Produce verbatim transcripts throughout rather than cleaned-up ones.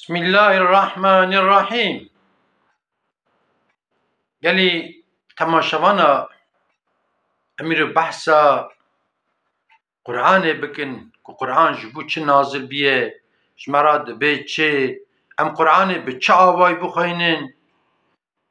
Bismillahirrahmanirrahim. Gelî temaşevana, em îro behsa Qur'anê bikin, ku Qur'an ji bo çi nazil biye, ji me re dibe çi, em Qur'anê bi çi awayî bixweynin,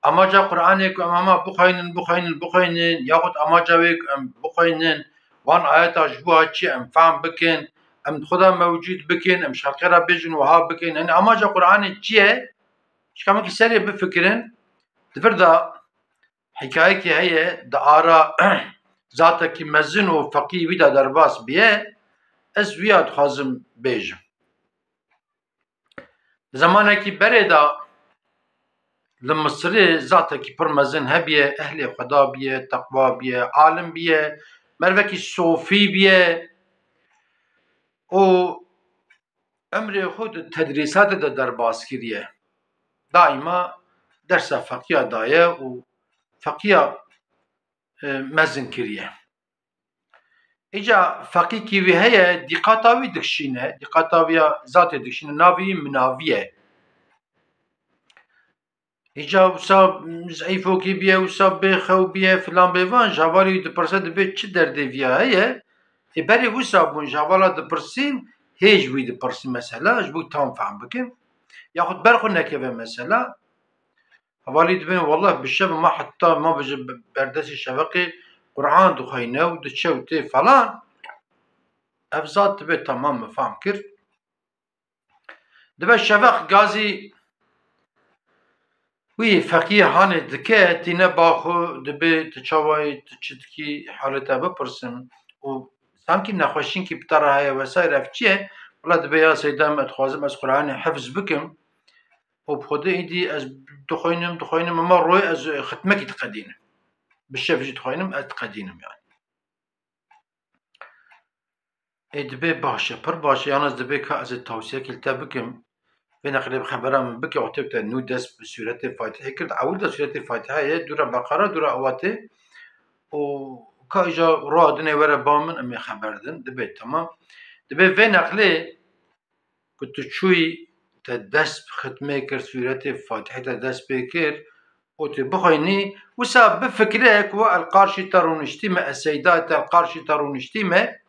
amaca Qur'anê ku em hema bixweynin, bixweynin, bixweynin, yaxud amaca wê ku em bixweynin, wan ayeta ji bo ha çi em fehm bikin, em xwe de mewcûd bikin, em ji xelkê re bêjin wiha bikin. Yanî amaca Qur'anê çi ye? Ji ka em wekî serê bifikirin, di vir de hikayekî heye, di ara zatekî mezin û feqî wî de derbas biye, ez wîya dixwazim bêjim. Di zemanekî berê de li Misirê zatekî pir mezin hebiye, ehlê Xweda biye, teqwa biye, alim biye, mervekî sofî biye û emrê xwe di tedrîsatê de derbas kiriye. Daîma dersa feqiya daye û feqiya, e, mezin kiriye. Îca feqîkî wî heye, dîqata wî dikşîne, dîqata wî ya zatê dikşîne, navê wî Minavî ye. Îca wisa zeyîfokî biye, wisa bêxew biye, filan bêvan, ji hevalê wî dipirse, dibê çi derdê viya heye? Ê berê wisa bûn, ji hevala dipirsîn, hê ji wî dipirsîn mesela, ji bo tam fehm bikin. Yaxud ber xwe nekeve mesela. Hevalî dibên, wallah bi şev ma heta ma bi ji berdestî şeveqê Qur'an dixweyne û diçe û tê falan. Ev zat dibê tamam min fehm kir. Dibe şeveq gazî wî feqiyê hanê dike, tîne ba xwe, dibê tu çawa yî, tu çi dikî, halê te bipirsim. Û sankî nexweşinkî bi te re heye vesaire, ev çi ye? Wela dibê ya Seyda min, ez dixwazim ez Qur'anê hifz bikim. Û bi Xwedê îdî ez dixwînim, dixwînim, hema royê ez xitmekî diqedînim. Bi şev jî dixwînim, ez diqedînim yani. Ê dibê baş e, pir baş e, yalnız dibê ka ez ê tawsiyekî li te bikim. Vê neqlê bi xebera min bike, wextê te nû dest bi sûretê Fatihê kir, di ewil de sûretê Fatihê ye, dûra Beqera, dûra Awatê. Û ka îja roa dinê were ba min, em ê xeber din, dibê tamam. Dibê vê neqlê ku tu çûyî, te dest bi xitmê kir, sûretê Fatihê te dest pê kir û tu bixwînî, wisa bifikire ku ez li qarşî te rûniştî me, ez Seyda te li qarşî te rûniştî me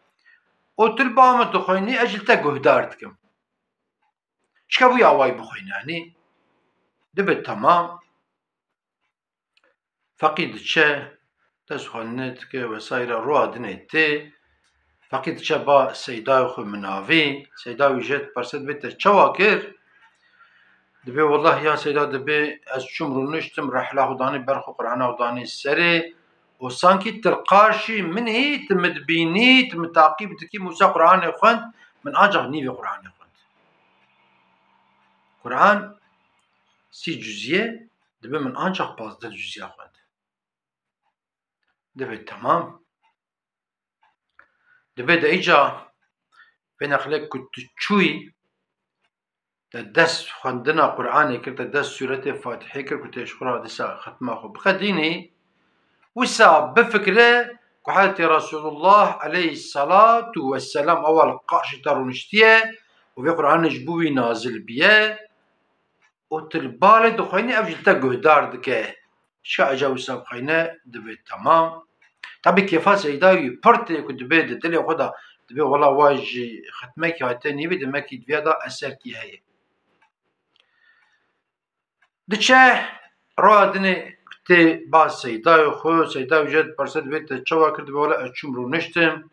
û tu li ba min dixwînî, ez ji li te guhdar dikim. Çika bûye awayî bixwîne, yanî dibe temam. Feqî diçe, dest xwe nê dike vesaire, roa dinê tê. Feqî diçe ba seydayê xwe Minavî. Seyda wî jê diperse, dibê te çawa kir? Dibê, wallah ya seyda, dibê ez çûm rûniştim, rehla xwe danî ber xwe, Qur'ana xwe danî serê û sankî tu li qarşî min î, tu min dibînî, tu min taqîb dikî, min wisa Qur'anê xwend, min ancaq nîvê Qur'anê xwend. Qur'an sî cuzî ye, dibê min ancaq pazdeh cuzîya xwend. Dibê temam. Dibê de îca vê neqlê ku tu çûyî, te dest xwendina Qur'anê kir, te dest sûretê Fatihê kir ku tê ji xwe re dîsa xetma xwe biqedînî, wisa bifikire ku Hezretî Resulullah aleyhisselatu vesselam ewa li qarşî te rûniştiye û vê Qur'anê ji bo wî nazil biye û tu li balê dixwînî, ev ji te guhdar dike. Şa eca wisa bixwîne, dibê temam. Tabî kêfa Seyda wî pir tê ku dibê di dilê xwe de dibê, wela wa ji xitmekî hate nîvî, demekî di vê de eserkî heye. Diçe roa dinê tê ba Seydayê xwe, Seyda wî jê diperse, dibê te çawa kir? Dibê, wela ez çûm rûniştim.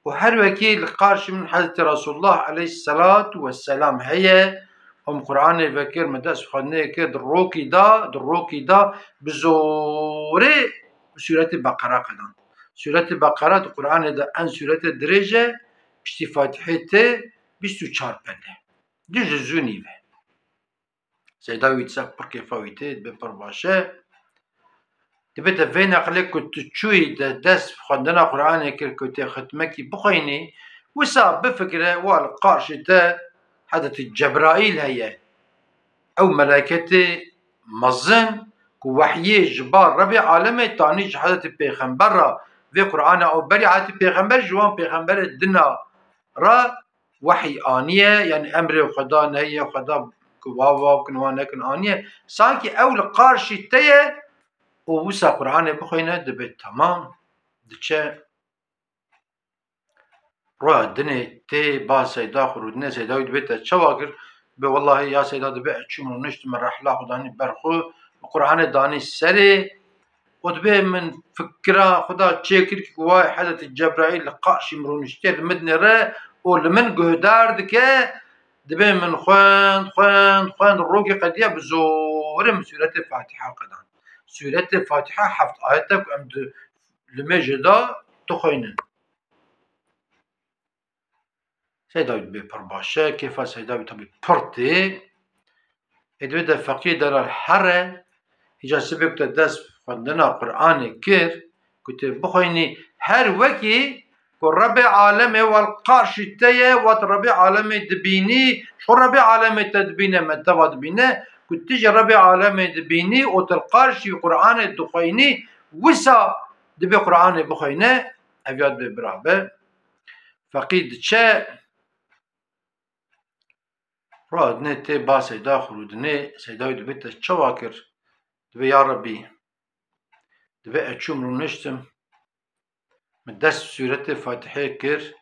Û her wekî li qarşî min Hezretî Resulullah aleyhisselatu vesselam heye. Em Qur'anê vekir, min dest xwe nêkir, di rokî da, di rokî da bi zorê sûretê Beqera qedand. Sûretê Beqera di Qur'anê de en sûretê dirêj e, piştî Fatihê tê bîst û çar pele. Dû ji zû nîve. Seyda wî dîsa pir kêfa wî tê, dibê pir baş e. Dibê te vê neqlê ku tu çûyî de dest xwendina Qur'anê kir ku tê xitmekî bixwînî, wisa bifikire wa li qarşî te Hezretî Cebraîl heye. Ew meleketê mezin ku wehyê ji bar Rebê alemê tanî ji Hezretî Pêxember re, vê Qur'ana ew berî Hezretî Pêxember ji wan pêxemberê dina re wehy aniye, yanî emrê Xweda, nehiyê Xweda, ku wa wa bikin, wa nekin, aniye. Sankî ew li qarşî te ye û wisa Qur'anê bixwîne, dibe temam, diçe. Roya dinê tê ba Seyda xwe rûdine, Seyda wî dibê te çawa kir? Be wellahî ya Seyda, dibe ez çûm rûniştim, min rehla xwe danî ber xwe, min Qur'anê danî serê û dibe min fikira xwe da çêkir ku wayê Hezretî Cebraîl li qarşî min rûniştiye, li min dinêre û li min guhdar dike. Dibe min xwend, xwend, xwend, rokê qediya, bi zorê min sûretê Fatîha qedan. Sûretê Fatîha heft ayet e ku em di limêjê de dixwînin. Seyda wî dibê pir baş e, kêfa Seyda wî tabî pir tê. Ê dibê de feqî derar here, îca sibê ku te dest xwendina Qur'anê kir, ku tê bixwînî, her wekî ku Rebê alemê wal qarşî te ye, wat Rebê alemê dibînî, ji xwe Rebê alemê te dibîne, me teva dibîne, ku tu jî Rebê alemê dibînî û tu li qarşî Qur'anê dixwînî, wisa dibê Qur'anê bixwîne, ev ya dibê bira be. Feqî diçe, radinê tê ba Seyda xwe rûdinê, Seyda wî dibê te çawa kir? Dibê ya Rebî, dibê ez çûm rûniştim, min dest sûretê Fatihê kir,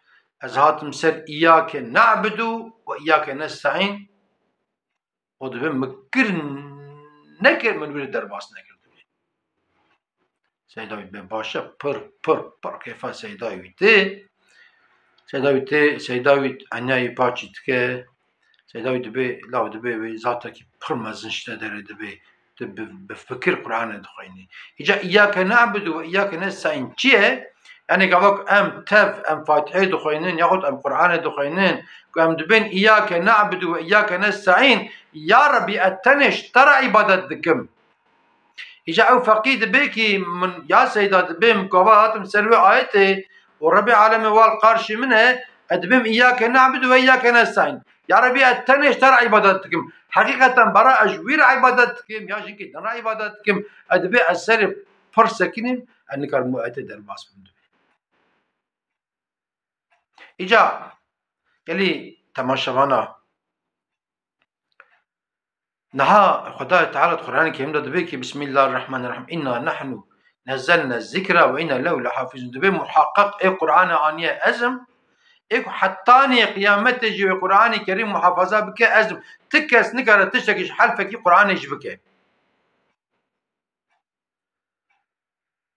ez hatim ser îyake na'budu ve îyake nesta'în, û dibê min kir nekir, min wî derbas nekir dibê. Seyda wî be baş e, pir, pir, pir kêfa Seyda wî tê. Seyda wî tê, Seyda wî enyayî paçî dike. Seyda wî dibê, law dibê wê zatekî pir mezin ji te derê dibê. Tu bi, bi fikir Qur'anê dixwînî. Îca îyake na'budu ve îyake nesta'în çi ye? Yani gava ku em tev, em Fatihê dixwînin, yaxud em Qur'anê dixwînin, ku em dibên îyake na'budu ve îyake nesta'în, ya Rebî, ez tenê ji te re îbadet dikim. Îca ew feqî dibê kî min, ya Seyda, dibê min ku ava hatim ser wê ayetê û Rebê alemê wal qarşî min e, ez dibêm îyake na'budu ve îyake nesta'în. Ya Rebî, ez tenê ji te re îbadet dikim. Heqîqeten bera ez ji wî re îbadet dikim, ya ji hinkê din re îbadet dikim, ez dibê ez serê pir sekinîm, ez nikarim wê ayetê derbas bim dibê. Îca, gelî temaşevana, niha Xwedayê Teala di Qur'anê Kerîm de dibê ki, Bismillahirrahmanirrahîm, "Inna nahnu nezzelne zikra ve inna lehu lehafizun." Dibê muhaqqeq ê Qur'anê aniye ez im, ê ku hetanî qiyametê jî wê Qur'anê Kerîm muhafaza bike ez im. Ti kes nikare tiştekî ji helfekî Qur'anê jî bike.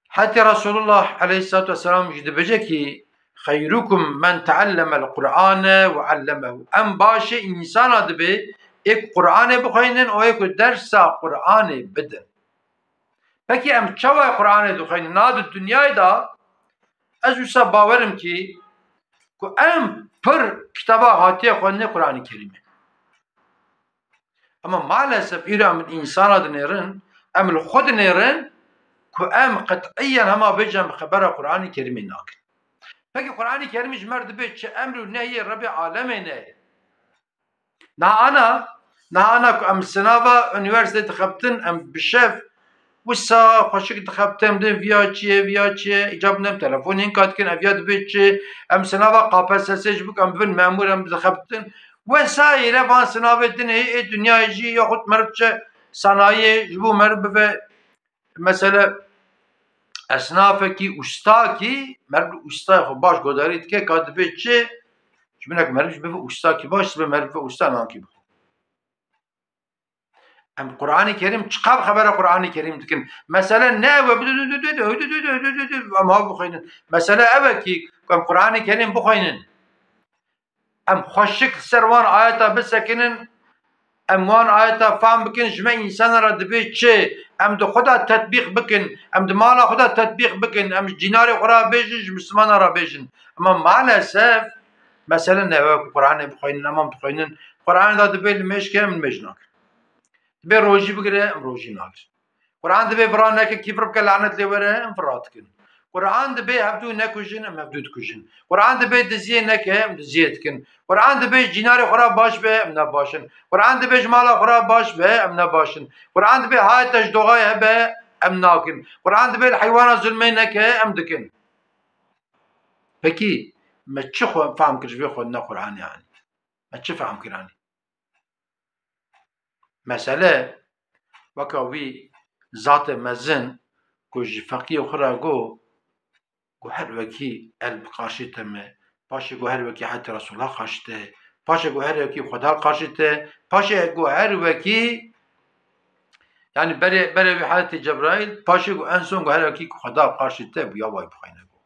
Hetê Resulullah aleyhissalatu vesselam jî dibêje ki, "Xeyrukum men teallemel Qur'ane ve allemehu." Em başê însana dibê ê ku Qur'anê bixweynin û ê ku dersa Qur'anê bidin. Pekî em çawa Qur'anê dixweynin? Na di dinyayê de ez wisa bawerim ki, ku em pir kitaba hatiye xwendinê Qur'anê Kerîmê. Ama maalesef îro em însana dinêrin, em li xwe dinêrin ku em qet'iyen hema bêjin em xebera Qur'anê Kerîmê nakin. Pekî Qur'anê Kerîmê ji me re dibê çi? Emr û nehyê Rebê alemê ne. Niha ana, niha ana ku em sinava unîversîteyê dixebtin, em bi şev wisa xweşik dixebtin, em dibên viya çi ye, viya çi ye, îca em telefonê hinka dikin, ev ya dibê çi, em sinava K P S S jî bik, em bibin memûr, em dixebtin. Wesayîre van sinavê din ê, ê dinyayê jî, yaxud meriv çe sanayiyê ji bo meriv bibe, mesele esnafekî, ustakî, meriv li ustayê xwe baş godarî dike, ka dibê çi? Ji binek meriv jî bibe ustakî baş, dibe meriv bibe usta nankî bixwe. Em Qur'anê Kerîm çiqas xebera Qur'anê Kerîm dikin. Mesele ne ew e, em ha bixwînin. Mesele ew e ki em Qur'anê Kerîm bixwînin. Em xweşik li ser wan ayeta bisekinin, em wan ayeta fam bikin, ji me însana re dibê çi? Em di xwe de tetbîq bikin, em di mala xwe de tetbîq bikin, em ji cînarê xwe re bêjin, ji mislimana re bêjin. Ema maalesef mesele ne ew e ku Qur'anê bixwînin, em an bixwînin. Qur'anê de dibê limêj ke, em limêj nakin. Dibê rojî bigire, em rojî nagrin. Quran dibê vira neke, kîfir bike, lanet lê were, em vira dikin. Quran dibê hevdû nekujin, em hevdû dikujin. Quran dibê diziyê neke, em diziyê dikin. Quran dibê cînarê xwe re baş be, em ne baş in. Quran dibê ji mala xwe re baş be, em ne baş in. Quran dibê hayê te ji doxayê hebe, em nakin. Quran dibê li heywana zulmê neke, em dikin. Pekî me çi xwe fam kir ji vê xwendina Quranê anî? Me çi fam kir anî? Mesele weka wî zatê mezin ku ji feqiyê xwe re got, ku her wekî el bi qarşî te me, paşê ku her wekî hetê Resulullah qarşî te, paşê ku her wekî Xweda qarşî te, paşê ku her wekî, yani berê, berê wî hetê Cebraîl, paşê ku en son ku her wekî ku Xweda qarşî te bûya, way bixweyne ku.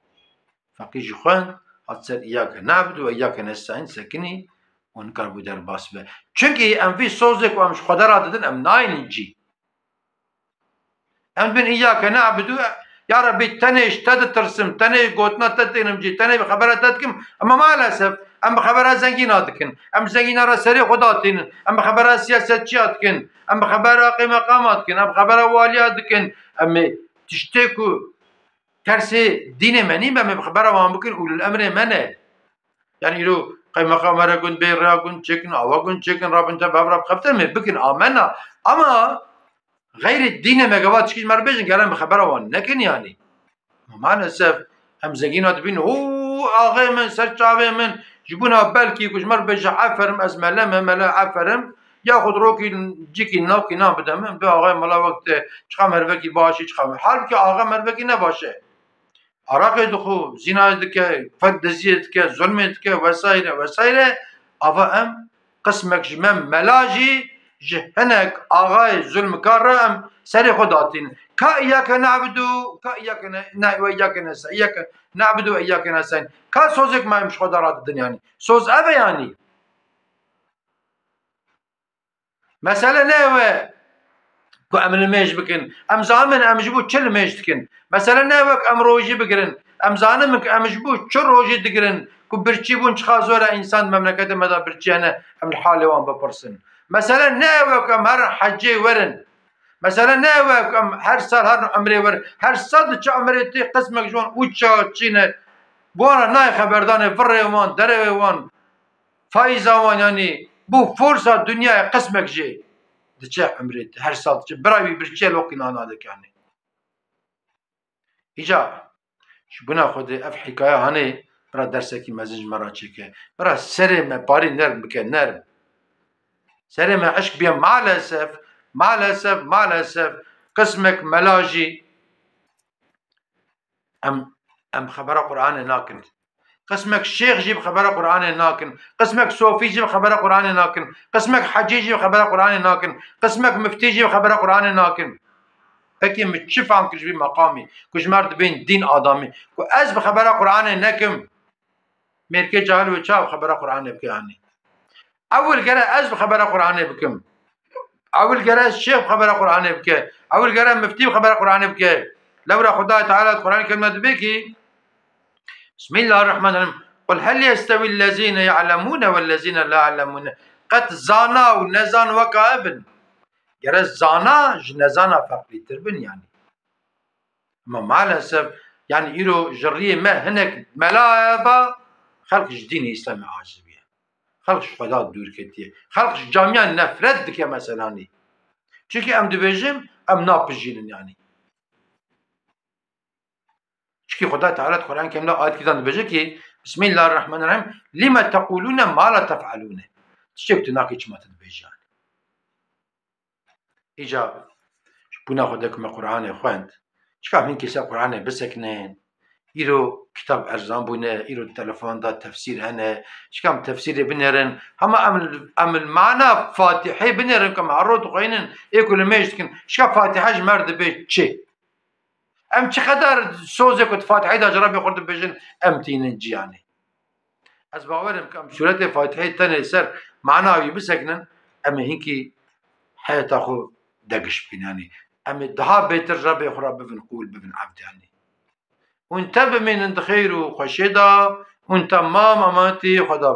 Feqî jî xwend, hat ser îyake ne'budu ve îyake nestaîn sekinî û nikar bû derbas be. Çunkî em vî sozê ku em ji Xweda re didin, em nayînin cî. Em dibên îyake ne'budu, ya Rebî, tenê ji te ditirsim, tenê gotina te tênim cî, tenê bi xebera te dikim. Ama maalesef em bi xebera zengîna dikin. Em zengîna re serê xwe datînin. Em bi xebera siyasetçiya dikin. Em bi xebera qeymeqama dikin. Em bi xebera waliya dikin. Em ê tiştê ku tersê dînê me nîn be, em ê bi xebera wan bikin, ulul emrê me ne. Yani îro qeymeqam here gund bê, rêya gund çêkin, awa gund çêkin, rabin te bi hev re bixebtin, em ê bikin, amenna. Ama xeyrê dînê me gava tişkî ji me re bêjin, gere em bi xebera wan nekin yani. Maalesef em zengîna dibîn, hû, axê min, ser çavê min, ji bona belkî ku ji me re bêje eferim, ez mele me, mele eferim, yaxud rokî cîkî nakî nan bide min, bi axê mala wek te, çiqa mervekî başî, çiqa me-, halbukî axe mervekî ne baş e. Araqê dixwe, zînayê dike, fed diziyê dike, zulmê dike, wesayre, wesayre. Ava em qismek ji me mela jî ji hinek axayê zulmkar re em serê xwe datînin. Ka îyake ne'budu, ka îyake ne-, ne-, ve îyake nesta-, îyake ne'budu ve îyake nestaîn. Ka sozek me em ji xwe de radidin yani. Soz ev e yani. Mesele ne ew e ku em limêj bikin. Em zanin em ji bo çi limêj dikin. Mesele ne ew e ku em rojî bigirin. Em zanin ku em ji bo çi rojî digirin ku birçî bûn çiqa zor e, însan di memleketê me de birçî hene, em li halê wan bipirsin. Mesele ne ew e ku em herin hecê werin. Mesele ne ew e ku em her sal herin umrê werin. Her sal diçe umrê tê qismek ji wan uça çîne. Bi wan re nayê xeberdanê, virê wan, derewê wan. Faiza wan, yanî bo forsa dinyayê qismek jê diçe umrê te, her sal diçe. Bira wî birçî ye, lokî nana dike, yanî. Îca ji bona Xwedê ev hikaye hanê bira dersekî mezin ji me re çêke. Bira serê me parî nerm bike, nerm. Serê me eşk bîye, maalesef, maalesef, maalesef qismek mela jî em, em xebera Qur'anê nakin. Qismek şêx jî bi xebera Qur'anê nakin. Qismek sofî jî bi xebera Qur'anê nakin. Qismek hecî jî bi xebera Qur'anê nakin. Qismek miftî jî bi xebera Qur'anê nakin. Pekî min çi fehm kir ji vî meqamî ku ji me re dibên dîn adamî, ku ez bi xebera Qur'anê nekim? Mêrkê cahil wê çawa bi xebera Qur'anê bike, yanî? Ewil gere ez bi xebera Qur'anê bikim. Ewil gere şêx bi xebera Qur'anê bike. Ewil gere miftî bi xebera Qur'anê bike. Lewra Xwedayê Teala di Qur'anê Kerîm de dibê kî, Bismillahirrahmanirrahîm. Qul hel yestewî lezîne ya'lemûne wellezîne la ya'lemûne. Qet zana û nezan weka ev in? Gere zana ji nezana ferqlîtir bin, yanî. Ama maalesef, yani îro ji riyê me hinek mela eva, xelk ji dînê Îslamê aciz bûye. Xelk ji Xweda dûr ketiye. Xelk ji camiyan nefret dike meselanî. Çunkî em dibêjin, em napijînin yani. Çunkî Xweda Teala di Qur'an Kerîm de ayet kidan dibêje ki, Bismillahirrahmanirrahîm, lime tequlûne ma la tef'elûne. Tiştek tu nakî, çima tu dibêjî yani? Îca ji bona Xwedê ku me Qur'anê xwend. Çika hinkî ser Qur'anê bisekinin? Îro kitab erzan bûne, îro di telefon de tefsîr hene. Çika em tefsîrê binêrin? Hema em, em li mana Fatihê binêrin ku em her roj dixwînin, ê ku limêj dikin. Çika Fatiha ji me re dibê çi? Em çi qedar sozê ku di Fatihê de ji Rebbê xwe re dibêjin, em tînin ciyanê. Ez bawer im ku em sûretê Fatihê tenê ser mana wî bisekinin, em ê hinkî heyeta xwe degiş bikîn, yanî em ê daha bêtir Rebê xwe re bibin qûl, bibin evd, yanî. Hûn te bimînin di xêr û xweşê de, hûn temam emanetî Xweda bin.